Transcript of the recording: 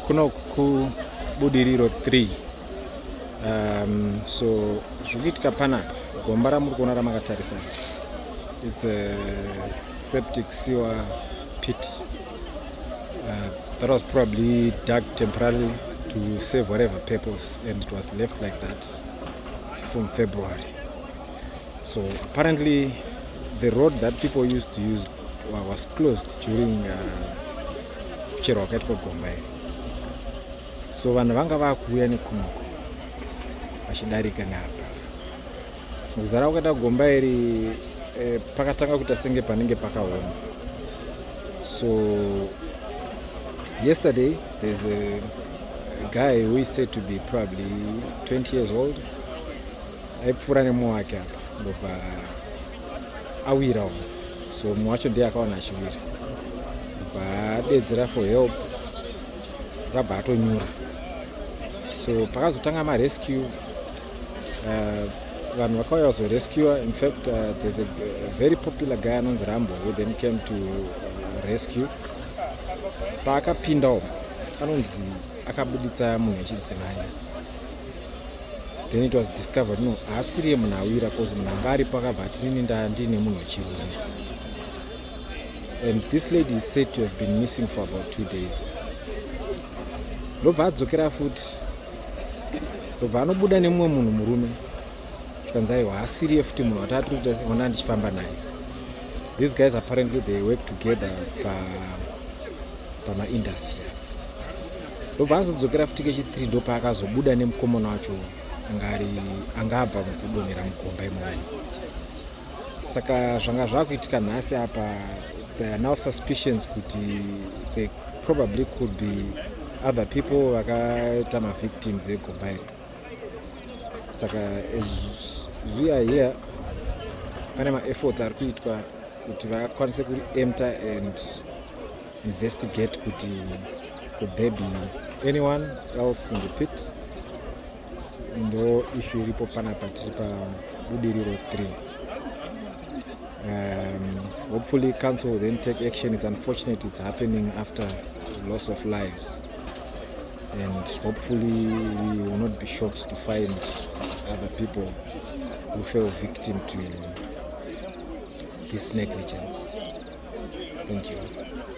Kuno kuBudiriro 3. So zviri kuitika panapa, gomba ramuri kuona ramakatarisa, it's a septic sewer pit that was probably dug temporarily to serve whatever purpose, and it was left like that from February. So apparently the road that people used to use was closed during kucherwa kwakaitwa gomba iri. So vanhu vanga vakuuya nekunoko vachidarika neapa. Mukuzara kwakaita gomba iri, pakatanga kuita senge panenge pakaoma. So yesterday there's a guy who is said to be probably 20 years old, aipfuura nemumwe wake apa, ndobva awirawo. So mumwe wacho ndiye akaona achiwira, ndobva adedzera for help, akabva atonyura. So pakazotanga marescue, vanhu vakauya vazorescua. In fact, there's a very popular guy anonzi Rambo who then came to rescue. Paakapindawo, anonzi akabuditsa munhu wechidzimai. Then it was discovered, no, haasiriye munhu awira, 'cause munhu anga aripo akabva ati, "Nini ndine munhu wechirume." And this lady is said to have been missing for about 2 days. Ndobva adzokera futi, ndobva anobuda nemumwe munhu murume, zvikanzi, "Aiwa, haasiriye futi munhu watatiri kuona ndichifamba naye." These guys, apparently they work together pamaindustry. Ndobva azodzokera futi kechi3, ndopaakazobuda nemukomana wacho anga abva mukudonhera mugomba imomo. Saka zvanga zvakuitika nhasi apa, there are now suspicions kuti there probably could be other people vakaita mavictims egomba iri. Saka as we are here, pane maefforts ari kuitwa kuti vakwanise kuenter and investigate kuti could there be anyone else in the pit. Ndo issue iripo panapa, tiri paBudiriro 3. Hopefully council will then take action. It's unfortunate it's happening after loss of lives, and hopefully we will not be shocked to find other people who fell victim to this negligence. Thank you.